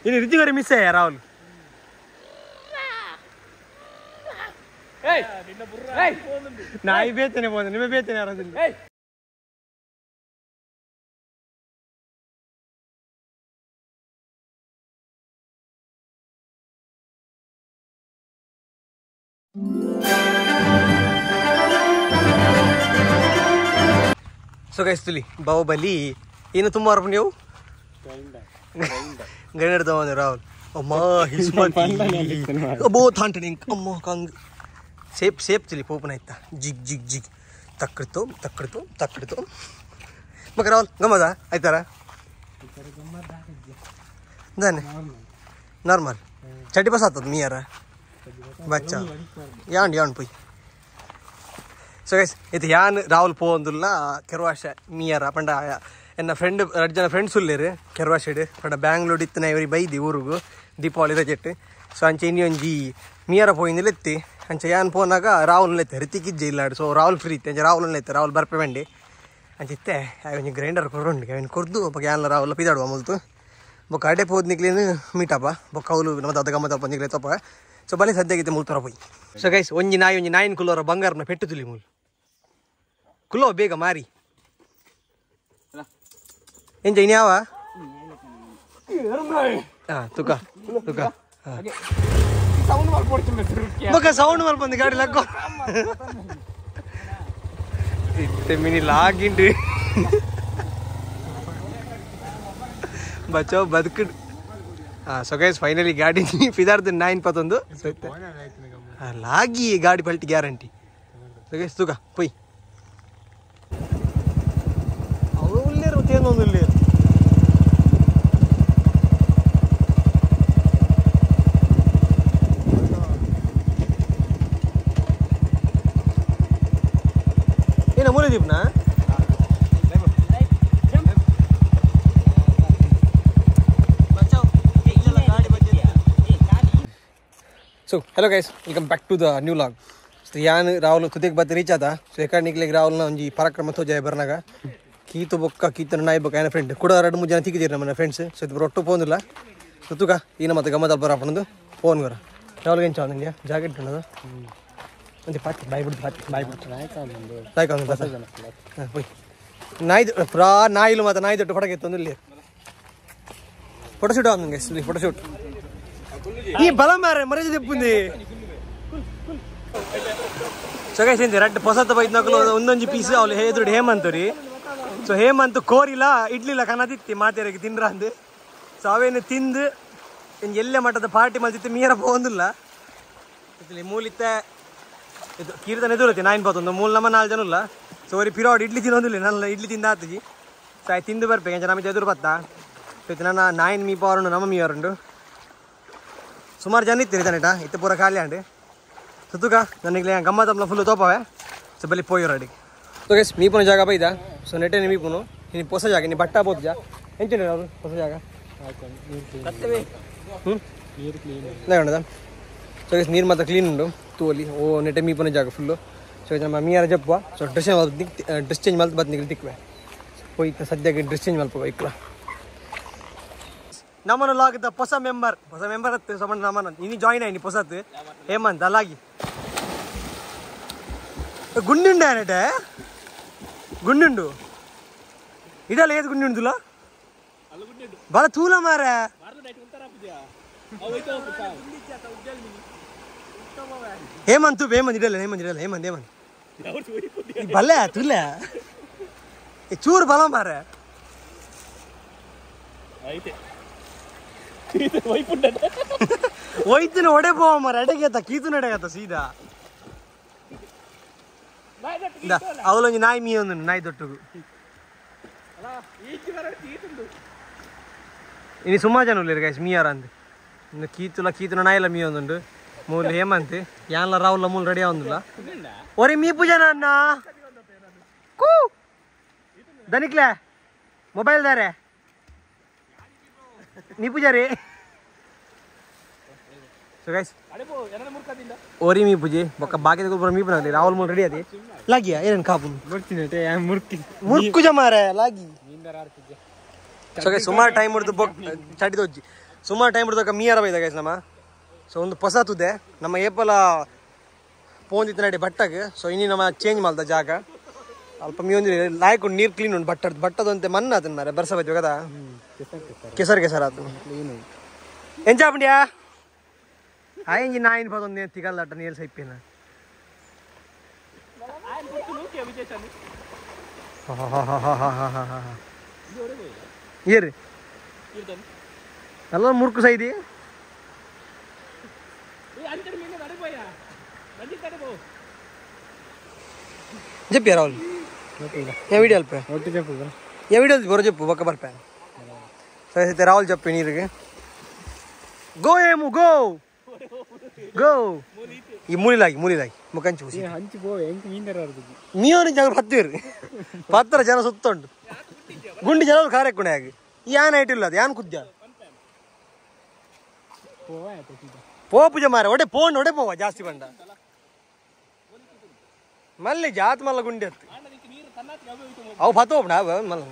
ಇನ್ನು ರಿತಿಗರಿ ಮಿಸ್ ಅಯ್ಯ ರಾಹುಲ್. ನಾಯಿ ಬೇತನೆ ಪೋದ ನಿಮಗೆ ಬೇತನೆ ಯಾರದಿಲ್ಲ. ಸೊ ಗೈಸ್ ತುಲಿ ಬಾಹುಬಲಿ ಏನು ತುಂಬ ಅರ್ಪ ನೀವು ಗ್ರೈಂಡರ್ ತಗೊಂಡು ರಾಹುಲ್. ಅಮ್ಮ ಅಬ್ಬೋ ತಾಂಟಣಿ ಅಮ್ಮ ಕಂಗ್ ಸೇಪ್ ಸೇಪ್ ತುಲಿ ಪೋಪನ ಆಯ್ತಾ ಜಿಗ್ ಜಿಗ್ ಜಿಗ್ ತಕ್ಕಡ್ತು ತಕ್ಕಡ್ತು ತಕ್ಕಡ್ತು ಮಗ ರಾಹುಲ್ ಗಮ್ಮದ ಆಯ್ತಾರ ದಾನೆ ನಾರ್ಮಲ್ ಚಡ್ಡಿ ಬಸ್ ಆಗ್ತದ ಮೀಯಾರ ಬಚ್ಚ ಯಾಂಡ್ ಯಾಂಡ್ ಪೋಯ್. ಸೊ ಗೈಸ್ ಇದು ಯಾನ್ ರಾಹುಲ್ ಪೋಂದುಲ್ಲ ಕೆರ್ವಾಶ ಮೀಯಾರ ಪಂಡ ಎನ್ನ ಫ್ರೆಂಡ್ ಎರಡು ಜನ ಫ್ರೆಂಡ್ಸ್ ಉಲ್ಲೇರು ಕೆರ್ವಾಶೆಡ್ ಪಂಡ ಬ್ಯಾಂಗ್ಳೂರ್ ಇತ್ತನ ಇವರಿ ಬೈದಿ ಊರುಗು ದೀಪಾವಳಿ ರಜೆಟ್. ಸೊ ಅಂಚೆ ಇನ್ನಿ ಒಂಜಿ ಮೀಯಾರ ಪೋಯಿಂದಿಲ್ಲ ಎತ್ತಿ ಅಂಚೆ ಯಾನ್ ಪೋನಾಗ ರಾಹುಲ್ ಎತ್ತೆ ರಿತಿಕ್ ಇಜ್ಜೆ ಇಲ್ಲ. ಸೊ ರಾಹುಲ್ ಫ್ರೀ ಇತ್ತೆ ಅಂಚೆ ರಾಹುಲ್ ಎತ್ತೆ ರಾಹುಲ್ ಬರ್ಪೆ ಬಂಡಿ ಅಂಚೆ ಇತ್ತೆ ಒಂಜಿ ಗ್ರೈಂಡರ್ ಕೊರೊಂಡು ಅವನು ಕೊರ್ದು ಬೊಕ ಯಾನ್ಲ ರಾಹುಲ್ ಪಿದಾಡುವ ಮುಲ್ತು ಬೊಕ್ಕ ಅಡೆ ಪೋದ್ ನಿಕ್ಲೇನು ಮೀಟಪ್ಪ ಬೊಕ್ಕ ಅವಲು ನಮ್ಮ ದಾದ ಗಮ್ಮತ್ತಪ್ಪ ನಿಕ್ಲೆ ತಪ್ಪ. ಸೊ ಬಲಿ ಸದ್ಯಗಿತ್ತೆ ಮುಲ್ತರ ಪೋಯಿ. ಸೊ ಗೈಸ್ ಒಂಜಿ ನಾಯಿ ಒಂಜಿ ನಾಯಿನ ಕುಲ್ಲೋರ ಬಂಗಾರನ ಪೆಟ್ಟು ತುಲಿ ಮೂಲು ಕುಲ್ಲೋ ಬೇಗ ಮಾರಿ ಎಂಜ ಇನ್ಯಾವ ತುಕ ತುಕ ಬೊಕ ಸೌಂಡ್ ಮಲ್ಪಂದು ಗಾಡಿ ಲಕ್ಕೋ ಇತ್ತೆ ಮಿನಿ ಲಾಗಿಂಡು ಬಚಾವ್ ಬದುಕು. So guys finally ಗಾಡಿ ಫಿದಾರ್ದು ನೈನ್ ಪತ್ತೊಂದು ಲಾಗಿ ಗಾಡಿ ಪಲ್ಟಿ guarantee. So guys ತುಕ ಪೊಯ್ ಅವರು ಉಲ್ಲೇರು ತೇನೊಂದು ಉಲ್ಲೇರು. ಏನ ಮೂಲೆ ದೀಪ್ನಾ so hello guys, welcome back to the new vlog. So ಯಾನ್ ರಾಹುಲ್ ತುದಿಗೆ ಬತ್ತ ರೀಚ್ ಆದ. ಸೊ ಎಕಡೆ ನಿಕ್ಲೆಗ್ ರಾಹುಲ್ನ ಒಂಜಿ ಪರಾಕ್ರಮ ತೋಜಾಯ ಬರ್ನಾಗ ಕೀತು ಬೊಕ್ಕ ಕೀತನ ನಾಯಿ ಬೊಕ್ಕ ಏನ ಫ್ರೆಂಡ್ ಕೂಡ ಎರಡು ಮೂರು ಜನ ತಿಕ್ಕಿದ್ದೀರಿ ನಮ್ಮ ಫ್ರೆಂಡ್ಸ್. ಸೊ ಇದು ರೊಟ್ಟು ಪೋಂದಿಲ್ಲ ಸುತ್ತುಕ ಈ ನಮ್ಮ ಮತ್ತೆ ಗಮ್ಮದ ಬರ ಫೋನ್ ಬರ ರಾಹುಲ್ಗೆ ಎಂಚ ನಿಂಗೆ ಜಾಕೆಟ್ ಉಂಡದ ಒಂಜಿ ಪಾತಿ ಬಾಯ್ ಬಿಡ್ತು ಪಾತಿ ಬಾಯ್ ಬಿಡ್ತು ನಾಯಿ ಪೋಯ್ ನಾಯಿ ಪುರಾ ನಾಯಿಲು ಮಾತ್ರ ನಾಯಿ ದೊಡ್ಡ ಫಡಕ್ಕೆ ಇತ್ತು ಇಲ್ಲಿ ಫೋಟೋಶೂಟ್ ಆನ್ ನಿಂಗೆ ಫೋಟೋಶೂಟ್ ಈ ಬಲ ಮಾರೆ ಮರಜ ದೆಪ್ಪುಂದಿ. ಸೊ ಗೈಸ್ ಇಂದೆ ರಡ್ಡ್ ಪೊಸತ ಬೈದ್ನಕುಲು ಒಂದೊಂಜಿ ಪೀಸ್ ಅವಳು ಎದುರುಡು ಹೇಮಂತ್ ರೀ. ಸೊ ಹೇಮಂತ್ ಕೋರಿಲ ಇಡ್ಲಿಲ್ಲ ಕನದಿತ್ತಿ ಮಾತೆರೆಗೆ ತಿನ್ರ ಅಂದು. ಸೊ ಅವೇನು ತಿಂದು ಇಂಜಿ ಎಲ್ಲೆ ಮಟ್ಟದ ಪಾರ್ಟಿ ಮಲ್ತಿತ್ತು ಮೀರ ಪೋಂದಿಲ್ಲ ಇಲ್ಲಿ ಮೂಲಿತ್ತ ಇದು ಕೀರ್ತನೆ ಎದುರತ್ತೆ ನಾಯಿನ್ ಪತ್ತೊಂದು ಮೂಲ ನಮ್ಮ ನಾಲ್ಕು ಜನ ಇಲ್ಲ. ಸೊ ಅವ್ರಿಗೆ ಪಿರೋಡ್ ಇಡ್ಲಿ ತಿನ್ನೋದಿಲ್ಲ ನನ್ನ ಇಡ್ಲಿ ತಿಂದ ಆತಜಿ. ಸೊ ಆಯ್ತು ತಿಂದು ಬರ್ಬೇಕು ಅಂಚೆ ನಮಗೆ ಎದುರು ಬತ್ತಾ. ಸೊ ಇದು ನನ್ನ ನಾಯಿನ್ ಮೀಪ ಅವರುಂಡು ನಮ್ಮ ಮೀ ಅವರುಂಡು ಸುಮಾರು ಜನ ಇತ್ತು ತಾನೇಟ ಇತ್ತು ಪೂರ ಖಾಲಿ ಅಂಡು ಸುತ್ತುಕ ನನಗೆ ಗಮ್ಮತ್ತಂಬ್ಲ ಫುಲ್ ತೋಪವೆ. ಸೊ ಬಲಿ ಪೋಯೋ ರೆಡಿ. ಸೊ ಗೈಸ್ ಮೀಪುನ ಜಾಗ ಬೈದ. ಸೊ ನೆಟ್ಟೆ ಮೀಪುನು ಇನ್ನು ಹೊಸ ಜಾಗ ಇನ್ನು ಬಟ್ಟ ಬೋದು ಜಾ ಎಂಚುಂಡು ಅವರು ಹೊಸ ಜಾಗ ಹ್ಞೂ ನೀರು. ಸೊ ಗೈಸ್ ನೀರು ಮಾತ್ರ ಕ್ಲೀನ್ ಉಂಡು ತೂಲಿ ಓ ನೆಟ್ಟೆ ಮೀಪುನ ಜಾಗ ಫುಲ್ಲು. ಸೊ ನಮ್ಮ ಮೀಯಾರ ಜಪ್ಪುವ. So dress dress change ಮಲ್ತು ಬತ್ ನಿಗ್ಲಿ ತಿಕ್ವೆ ಪೋಯ್ತು ಸದ್ಯಕ್ಕೆ ಡ್ರೆಸ್ ಚೇಂಜ್ ಮಲ್ಪ ಬೈಕ್ಲ. ನಮ್ಮನ್ನು ಲಾಗದ ಹೊಸ ಮೆಂಬರ್ ಹೊಸ ಮೆಂಬರ್ ಹತ್ತು ಸಮ ನಮ್ಮನ ಇನ್ನು ಜಾಯಿನ್ ಆಯ್ನಿ ಹೊಸತ್ತು ಹೇಮಂತ್ ಅಲ್ಲಾಗಿ ಗುಂಡುಂಡು ಆನಟೆ ಗುಂಡುಂಡು ಇದಲ್ಲ ಏದು ಗುಂಡುಂಡುಲ ಬಲ ತೂಲ ಮಾರ ಹೇಮಂತ್ ಹೇಮಂತ್ ಇಡಲ್ಲ ಹೇಮಂತ್ ಇಡಲ್ಲ ಹೇಮಂತ್ ಹೇಮಂತ್ ಬಲ್ಲೆ ತುಲ್ಲ ಚೂರು ಬಲ ಮಾರ ಒಯ್ತಿನ ಒಡೆ ಪೋವ ಮಾರ ಎಡಗೇತ ಕೀತು ನಡೆಗತ್ತ ಸೀದಾ ಅವಳೊಂಜಿ ನಾಯಿ ಮೀ ಒಂದು ನಾಯಿ ದೊಟ್ಟುಗು ಇನಿ ಸುಮಾರು ಜನ ಉಲ್ಲೇರು ಗೈಸ್ ಮೀಯಾರ ಅಂದ್ ಇನ್ನು ಕೀತುಲ ಕೀತುನ ನಾಯಿಲ ಮೀ ಒಂದುಂಡು ಮೂಲು ಹೇಮಂತ್ ಯಾನ್ಲ ರಾಹುಲ್ ಮೂಲು ರೆಡಿ ಆವೊಂದುಲ್ಲ ಒರಿ ಮೀಪು ಜನ ಅಣ್ಣ ಕೂ ದನಿಕ್ಲೆ ಮೊಬೈಲ್ ದಾರೆ ಮೀಪು ಜಾರಿ So guys ಓರಿ me ಪೂಜೆ ಬೊಕ್ಕ ಬಾಕಿದ ಗುಲ್ಪುರ ಮೀಪುನ ರಾಹುಲ್ ಮೂಲ ರೆಡಿ ಅದೇ ಲಾಗಿಯಾ ಏನೇನು ಕಾಪು ಮುರ್ಕು ಜಮಾರೆ ಲಾಗಿ. ಸೊ ಗೈಸ್ ಸುಮಾರು ಟೈಮ್ ಹಿಡಿದು ಬೊಕ್ ಚಟಿದೊಜ್ಜಿ ಸುಮಾರು ಟೈಮ್ ಹಿಡಿದು ಮೀಯರ ಬೈದ ಗೈಸ್ ನಮ್ಮ. ಸೊ ಒಂದು ಹೊಸ ತುದೆ ನಮ್ಮ ಏಪಲ ಪೋಂದಿತ್ತು ನಡಿ ಬಟ್ಟಗೆ. ಸೊ ಇನ್ನು ನಮ್ಮ ಚೇಂಜ್ ಮಾಡ್ದ ಜಾಗ ಅಲ್ಪ ಮೀ ಒಂದು ಲಾಯ್ಕ್ ನೀರು ಕ್ಲೀನ್ ಉಂಟು ಬಟ್ಟದ್ದು ಬಟ್ಟದಂತೆ ಮಣ್ಣು ಆತನ ಮಾರೆ ಬರ್ಸ ಬೈತು ಕದಾ ಕೆಸರು ಕೆಸರು ಆತು ಎಂಚಾಪಂಡಿಯಾ ಆಯಂಜಿ ನಾಯಿನ ಪದೊಂದು ತಿಗಲ್ಲ ನೀರು ಸೈಪಿನ ಏರಿ ಎಲ್ಲ ಮುರ್ಕು ಸೈದಿ ಜಪ್ಪಿಯ ರಾಹುಲ್ ಯಾ ವಿಡಿಯೋ ಅಲ್ಪ ಯಾ ವಿಡಿಯೋ ಬರೋ ಜಪ್ಪು ಬೊಕ್ಕ ಬರ್ಪೆ ಸರಿ ರಾಹುಲ್ ಜಪ್ಪಿ ನೀರಿಗೆ ಗೋ ಏಮು ಗೋ ಗೋ ಈ ಮೂಲಿಲಾಗಿ ಮೂಲಿಲಾಗಿ ಮುಖಂಚು ಮೀನು ಜಾಗ ಪತ್ತಿರಿ ಪತ್ತರ ಜನ ಸುತ್ತುಂಟು ಗುಂಡಿ ಜನ ಕಾರ್ಯಕ್ಕೊಂಡೆ ಆಗಿ ಯಾನ್ ಐಟ್ ಇಲ್ಲ ಅದು ಯಾನ್ ಕುದ್ದ ಪೋಪುಜ ಮಾರ ಒಡೆ ಪೋನ್ ಒಡೆ ಪೋವ ಜಾಸ್ತಿ ಬಂಡ ಮಲ್ಲಿ ಜಾತ್ ಮಲ್ಲ ಗುಂಡಿ ಹತ್ತು ಅವು ಪತ್ತೋಪಣ ಮಲ್ಲ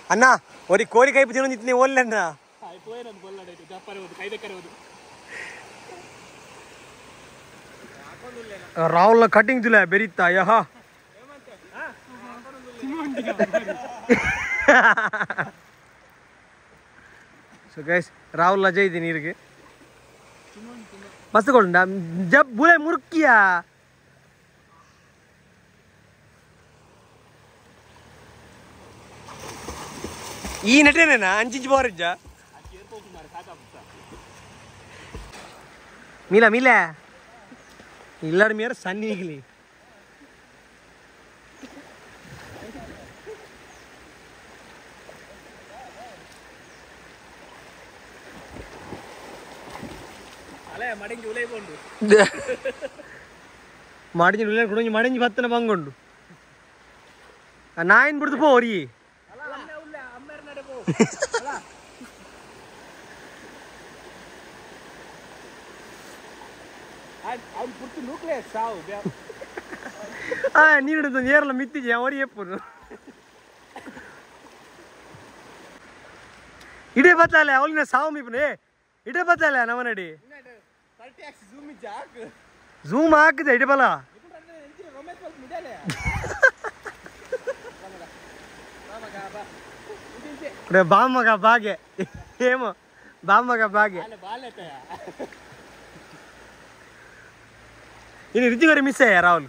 ಅಣ್ಣ ಒರಿ ಕೋರಿ ಕೈಪು ತಿನ್ನೊಂದಿತ್ತು ನೀವು ಒಲ್ಲೆ ಅಣ್ಣ ರಾಹುಲ್ ಕಟಿಂಗ್ ತುಲೆ ಬೆರಿತಾ ಯಹ ಸೊ ಗೈಸ್ ರಾಹುಲ್ ಲಜೆ ಇದೆ ನೀರಿಗೆ ಮಸ್ತ್ ಕೊಂಡ ಜಬ್ ಬುಲೆ ಮುರ್ಕಿಯಾ ಈ ನಟೇನೇನಾ ಅಂಚಿಂಚು ಬೋರಿಜ್ಜ ಮೀಲ ಮೀಲ ಇಲ್ಲಾಡ ಮೀರ ಸಣ್ಣ ಈಗಲಿ ಮಡಿಂಜಿ ಉಲೇ ಕುಡಂಜಿ ಮಡಿಂಜಿ ಬತ್ತನ ಬಂಗುಂಡು ನಾಯಿನ್ ಬಿಡ್ದು ಪೋರಿ ನೀರು ಏರಲ್ಲ ಮಿತ್ತಿಜೆ ಅವರಿ ಎಪ್ಪುನು ಇಡೇ ಬತ್ತಲೆ ಅವಳಿನ ಸಾವು ಮೀಪುನೆ ಇಡೇ ಬತ್ತಲೆ ನವನಡಿ ಝೂಮ್ ಹಾಕಿದೆ ಇಡೇ ಬಲ ಬಾಮಗ ಬಾಗೆ ಏಮೋ ಬಾಮಗ ಬಾಗೆ ಇನ್ನು ರಿತಿಗರಿ ಮಿಸ್ ಅಯ್ಯ ರಾಹುಲ್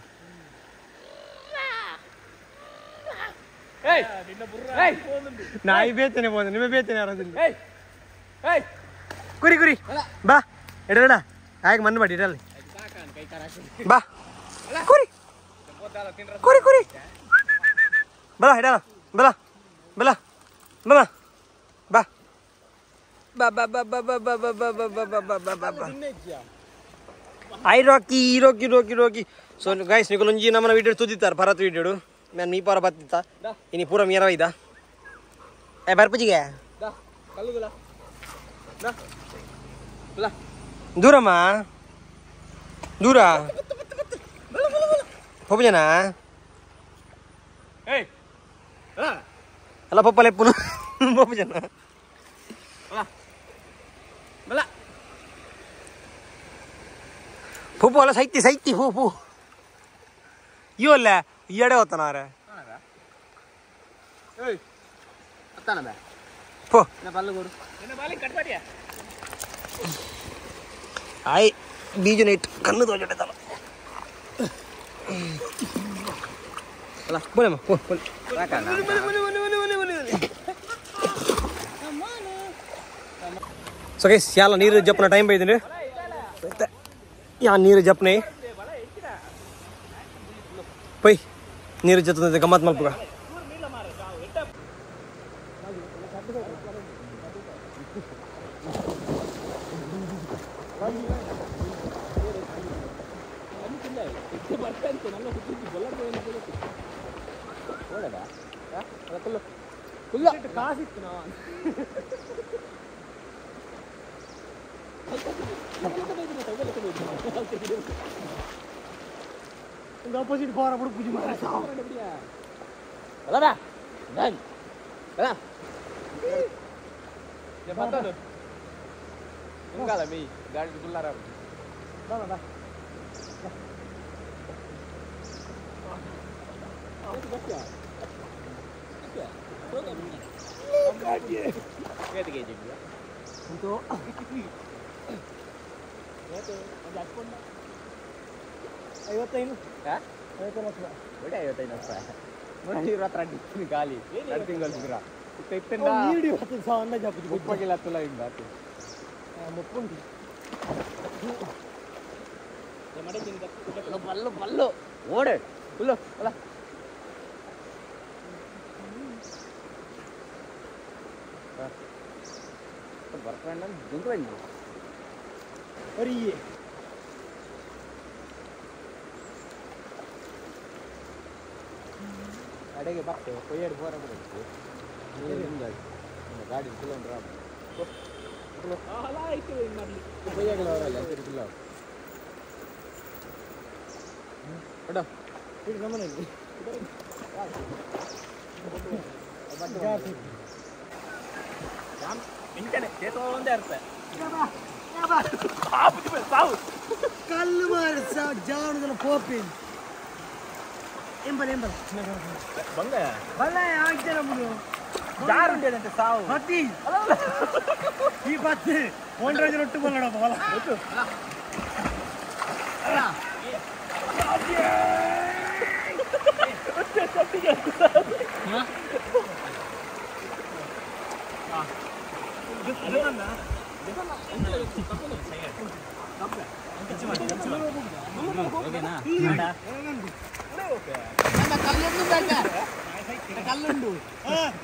ನಾಯಿ ಬೇತೇನೆ ಬೋದ ನಿಮಗೆ ಬೇತೇನೆ ಯಾರದಿಲ್ಲ ಕುರಿ ಕುರಿ ಬಾ ಎಡ ಆಗ ಮಣ್ಣು ಮಾಡಿ ಇಡಲ್ಲಿ ಬಾ ಕುರಿ ಕುರಿ ಕುರಿ ಬಲ ಇಡಲ್ಲ ಬಲ ಬಲ ಬಲ ಬಾ ಬಾ ಬಾ ಬಾ ಬಾ ಬಾ ಬಾ ಬಾ ಬಾ ಬಾ ಬಾ ಬಾ ಬಾ ಬಾ I Rocky Rocky Rocky Rocky. So guys ನಿಕುಲೊಂಜಿ ನಮ್ಮನ ವಿಡಿಯೋ ತುದಿತ್ತಾರೆ ಭರತ್ ವಿಡಿಯೋ ನಾನು ಮೀ ಪಾರ ಬತ್ತಿತ್ತ ಇನಿ ಪೂರ ಮೀರ ಇದ್ದ ಏ ಬರ್ಪುಜಿಗೆ ದೂರಮ್ಮ ದೂರ ಪಪ್ಪುಜನ ಅಲ್ಲ ಪಪ್ಪ ಲೆಪ್ಪುನು ಪಪ್ಪುಜನ ಪಪ್ಪು ಅಲ್ಲ ಸೈತಿ ಸೈತಿ ಪೂ ಪೂ ಇವಲ್ಲ ಈ ಎಡೆ ಹೋಗ್ತಾನಾರೆ ಪೋ ಆಯ್ ಬೀಜ ನೈಟ್ ಕಣ್ಣು ತೋಜಡೆದಲ್ಲ ಅಲ್ಲ ಬೋಲಮ್ಮ ಪೋ ಬೋಲೆ ಸೊ ಗೈಸ್ ಯಾಲ ನೀರು ಜಪ್ಪನ ಟೈಮ್ ಬೈದಿನಿ ಯಾ ನೀರು ಜಪ್ಪನೆ ಪೈ ನೀರು ಜೊತೆ ಗಮ್ಮತ್ ಮಲ್ಪುಗ Opposite போற போடு புஜி மாற சாவு அலடா நான் அலா ये பத்தாது உங்கால மீ காடி குள்ளாரா வா வா ಓಡೆ ಹುಲ್ಲು ಅಲ್ಲ ಬರ್ಕೊಂಡು ದುಂಕು ಅರಿ ಅಡೆಗೆ ಬರ್ತೇವೆ ಕೊಯ್ಯಡು ಬೋರ ಬಿಡುತ್ತೆ ಗಾಡಿ ಕಲ್ಲು ಮಾರ ಜಾನುದನ ಪೋಪಿನ್ ಎಂಬಲ್ ಎಂಬಲ್ ಬಂಗ ಬಲ್ಲ ಆಗ್ತಾರೆ ಮುನು ಜಾರುಂಡೇನಂತೆ ಸಾವು ಪತಿ ಈ ಪತ್ತಿ ಒಂದರ ರೊಟ್ಟು ಬಲ್ಲಡ ಬಲ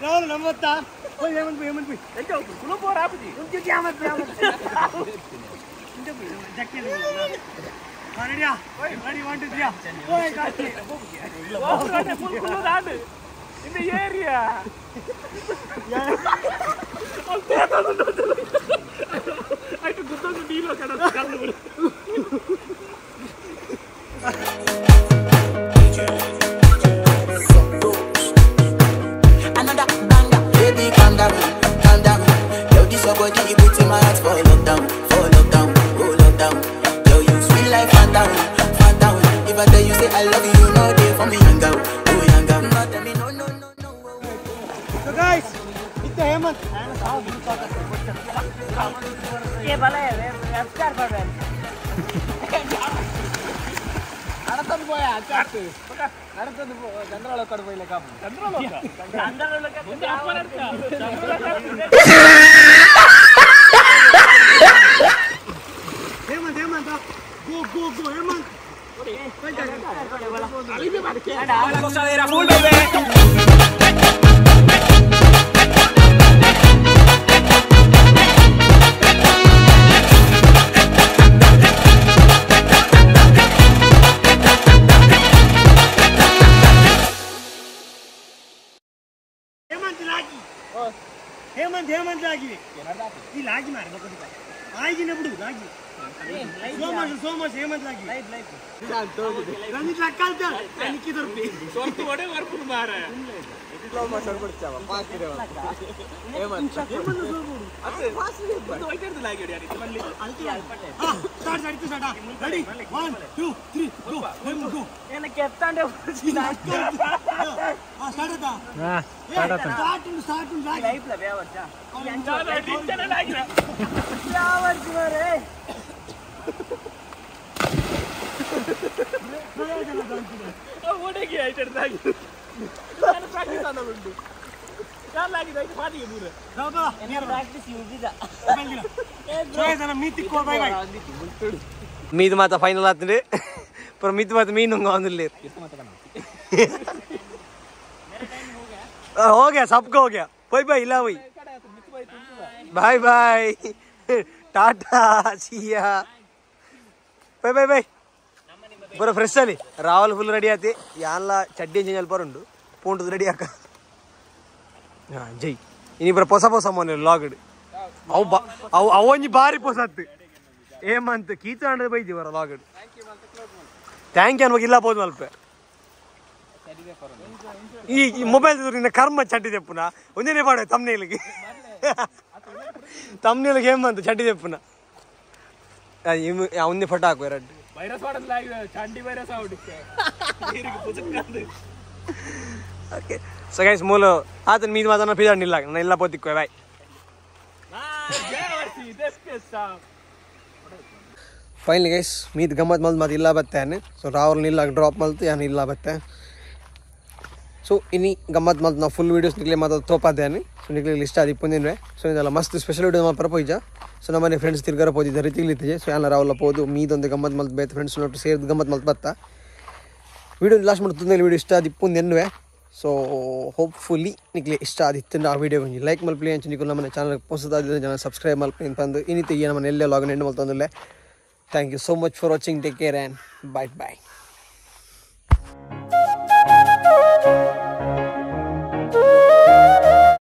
ರಾಹುಲ್ ನಮ್ಮತ್ತ ಹೋಯ್ ಹೇಮಂತ್ ಬೈ ಹೇಮಂತ್ ಬೈ ಉಂಚು ಹೇಮಂತ್ ಬೈ ಹೇಮಂತ್ ಜಕ್ಕೆ ರೆಡಿಯಾ ರೆಡಿ 1 2 3 ಹೋಯ್ ಕಾಟಿ இந்த area Another banger, baby, calm down, calm down. Yo, this your body, you put in my heart for lockdown, for lockdown, oh lockdown. Yo, you sweet life, phantom, phantom. If I tell you say I love you, you know they for me, young girl, oh young girl. No, tell me no, no, no, no. So guys, it's Hemant. ये भले star पर நடந்து போயா காட்டு நடந்து போ சந்திரலோக கடு போயில காப்பு சந்திரலோக சந்திரலோக ಮುಂದೆ ಅಪ್ಪನ Hemant Hemant go go go Hemant La gozadera full baby. Hemant ಲಾಗಿ Hemant Hemant ಲಾಗಿ ಈ ಲಾಗಿ ಮಾರ ಆಯ್ಗಿನ ಬಿಡು ಲಾಗಿ ಸೋಮಾಶ ಸೋಮಾಶ ಹೇಮಂತ್ ಲಾಗಿ ಲೈಫ್ ಲೈಫ್ ರಂಜಿತ್ ಲಕ್ಕಲ್ತ ನಿಕ್ಕಿ ದೊರ್ಪಿ ಸೊರ್ತು ಒಡೆ ವರ್ಪುನು ಮಾರ ಸೋಮಾಶ ಹೊರ್ಬಿಡ್ತಾವ ಪಾಸ್ ಹೇಮಂತ್ ಹೇಮಂತ್ ಸೋಮುಡು ಅತ್ತೆ ಪಾಸ್ ಒಂದು ವೈಟ್ ಹಿಡಿದು ಲಾಗಿ ಹೊಡಿ ಅನಿತ ಮಲ್ಲಿ start start start ready 1 2 3 go Hemant go ಏನ ಕೆತ್ತಾಂಡೆ ಆ ಸ್ಟಾರ್ಟ್ ಆತಾ ಹಾ ಸ್ಟಾರ್ಟ್ ಆತಾ ಸ್ಟಾರ್ಟ್ ಸ್ಟಾರ್ಟ್ ಲಾಗಿ ಲೈಫ್ ಲ ಬೇವರ್ಚ ನಾನು ಡಿಂಚನೆ ಲಾಗಿನ ಬೇವರ್ಚ ಮಾರೆ ಓಡೆಗೆ ಐಟರ್ ಲಾಗಿ ನಾನು ಪ್ರಾಕ್ಟೀಸ್ ಆದ ಉಂಟು ಯಾರು ಲಾಗಿದ ಐದು ಪಾಟಿಗೆ ಮೂರು ಬಾಬಾ ಎನ್ನ ಪ್ರಾಕ್ಟೀಸ್ ಯೂಸ್ ಜೋಯ್ ನಾ ಮೀತಿ ಕೋ ಬೈ ಬೈ ಮೀದು ಮಾತ ಫೈನಲ್ ಆತಂడి ಪರ ಮಿತ್ ಮಾತ ಮೀನು ಆಂದಿಲ್ಲ हो गया सबको हो गया बाय बाय इला भाई bye bye tata Siya bye bye bye ಪೂರ ಫ್ರೆಶ್ ಅಲ್ಲಿ ರಾವಲ್ ಫುಲ್ ರೆಡಿ ಆತಿ ಯಾನ್ಲ ಚಡ್ಡಿ ಚೇಂಜ್ ಅಲ್ಪರುಂಡು ಪೂಂಟು ರೆಡಿ ಆಕ ಹಾಂ ಜೈ ಇನಿ ಪೂರ ಪೊಸ ಪೊಸ ಮೊನ್ನೆ ಲಾಗ್ಡ್ ಅವು ಬಾ ಅವು ಅವೊಂಜಿ ಬಾರಿ ಪೊಸತ್ತು ಏಮಂತ ಕೀತಾಂಡ್ರೆ ಬೈದಿ ಬರ ಲಾಗ್ thank you ಅನ್ಬೇಕು ಇಲ್ಲ ಪೋದು ಮಲ್ಪೆ ಈ ಮೊಬೈಲ್ ನಿನ್ನ ಕರ್ಮ ಚಡ್ಡಿ ತೆಪ್ಪುನ ಒಂದೇನೆ ಪಾಡ ತಮ್ನೇಲಿಗೆ ತಮ್ನೇಲಿಗೆ ಏಮಂತ ಚಡ್ಡಿ ತೆಪ್ಪುನ ಒಂದೇ ಫೋಟೋ ಹಾಕುವ ಎರಡು ವೈರಸ್ ಮಾಡಲ್ಲ ಚಂಡಿ ವೈರಸ್ ಆವಡಿಕ್ಕೆ ಓಕೆ ಸೊ ಗೈಸ್ ಮೂಲ ಆತನ ಮೀದು ಮಾತನ್ನ ಪಿದಾಂಡ್ ಇಲ್ಲ ನಾನು ಎಲ್ಲ ಪೋತಿಕ್ವೆ ಬಾಯ್. ಫೈನಲಿ ಗೈಸ್ ಮೀದ್ ಗಮ್ಮತ್ ಮಲ್ತ್ ಮತ್ತೆ ಇಲ್ಲ ಬತ್ತೇನೆ. ಸೊ ರಾಹುಲ್ ಇಲ್ಲ ಡ್ರಾಪ್ ಮಲ್ತು ಯಾನು ಇಲ್ಲ ಬತ್ತೆ. ಸೊ ಇನಿ ಗಮ್ಮತ್ ಮಲ್ತ್ ನಾವು ಫುಲ್ ವೀಡಿಯೋಸ್ ನಿಕ್ಲೆ ಮಾತ್ರ ತೋಪಾದೇನೆ. ಸೊ ನಿಕ್ಲೆ ಲಿಸ್ಟ್ ಅದು ಇಪ್ಪಂದಿನ್ವೆ. ಸೊ ಇದೆಲ್ಲ ಮಸ್ತ್ ಸ್ಪೆಷಲ್ ವೀಡಿಯೋ ಮಾತ್ರ ಪೋಯ್ಜ. ಸೊ ನಮ್ಮನೆ ಫ್ರೆಂಡ್ಸ್ ತಿರ್ಗಾರ ಪೋದಿದ್ದಾರೆ ತಿರ್ಲಿತ್ತಿದೆ. ಸೊ ಯಾನ ರಾಹುಲ್ ಪೋದು ಮೀದೊಂದು ಗಮ್ಮತ್ ಮಲ್ತ್ ಬೇತ್ ಫ್ರೆಂಡ್ಸ್ ನೋಟು ಸೇರಿದ ಗಮ್ಮತ್ ಮಲ್ತ್ ಬತ್ತ. ವೀಡಿಯೋ ಲಾಸ್ಟ್ ಮಾಡ್ತಂದ್ರೆ ವೀಡಿಯೋ ಇಷ್ಟ ಅದು ಇಪ್ಪಂದೆನ್ನುವೆ. ಸೊ ಹೋಪ್ಫುಲಿ ನಿಕ್ಲೆ ಇಷ್ಟ ಆದಿತ್ತು ಆ ವೀಡಿಯೋ ಒಂಜಿ ಲೈಕ್ ಮಲ್ಪಲಿ ಅಂಚ ನಿಕುಲು ನಮ್ಮನೆ ಚಾನಲ್ ಪೊಸದಾದ ಜನ ಸಬ್ಸ್ಕ್ರೈಬ್ ಮಲ್ಪಲಿ ಅಂತಂದು ಇನ್ನಿತ ನಮ್ಮನೆ ಎಲ್ಲೇ ಲಾಗ್ ಎಂಡ್ ಮಲ್ತಂದುಲ್ಲೆ. Thank you so much for watching. Take care and bye bye.